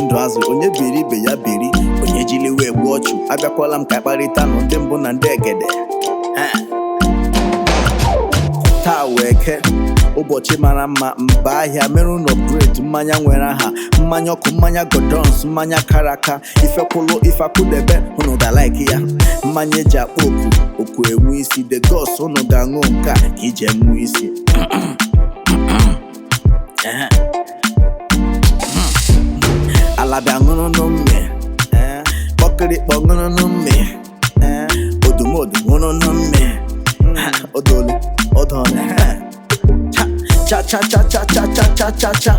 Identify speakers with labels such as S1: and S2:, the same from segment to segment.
S1: Ndụ azụ, onye biri ibe ya biri, onye jili wee gbuo ọchụ. Abịakwala m ka kparịta nụ ndị mbụ na ndị egede. Taa wee ke ụbọchị mara mma, mba ahịa mere unu upgrade. Mmanya nwere aha, mmanya ọkụ, mmanya Gordons, mmanya kara aka, ifekwụlụ ifeakwụdebe, unu ga-like ya. Mmanya eji akpọ oku, oku enwe isi. The gods, unu ga-aṅụ nke a ka ije nwee isi. Ehe. Ala bịa ṅụrụnụ mme, kpọkịrịkpọ ṅụrụnụ mme, odumodu ṅụrụnụ mme, odolu odole, cha cha cha cha cha cha cha cha cha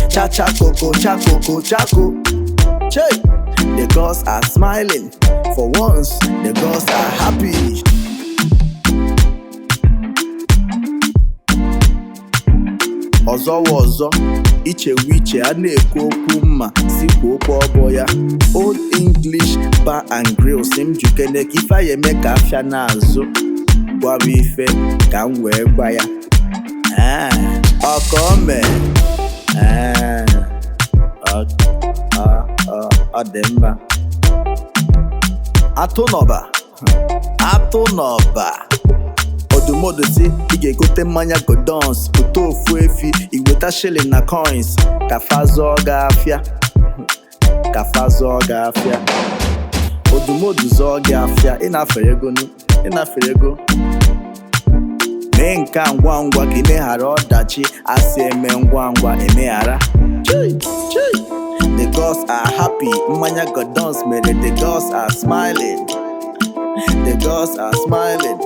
S1: cha cha koko cha koko cha ko. Che! The gods are smiling for once, the gods are happy. Ọzọ wa ọzọ, ichewe iche, a na-ekwu okwu mma si kwuo okwu ọbọ ya. Old English Bar and Grill si m jukene ka ife anyị eme ka afịa na-azụ, gwara ife ka m wee gwa ya. Ee, ọka o mee. Ee, ọ dị mma. Atụ nọba, atụ nọba. Odumodu si ị ga-egote mmanya Gordons, pụta ofu efi, iweta shilling na coins, ka fa zụọ gị afịa, ka fa zụọ gị afịa. Odumodu zụọ gị afịa, ị na-afere ego nu, ị na-afere ego. Mee nke a ngwa ngwa ka imeghara ọdachi, asị eme ngwa ngwa emeghara. Chei, chei. The gods are happy, mmanya Gordons mere the gods are smiling, the gods are smiling.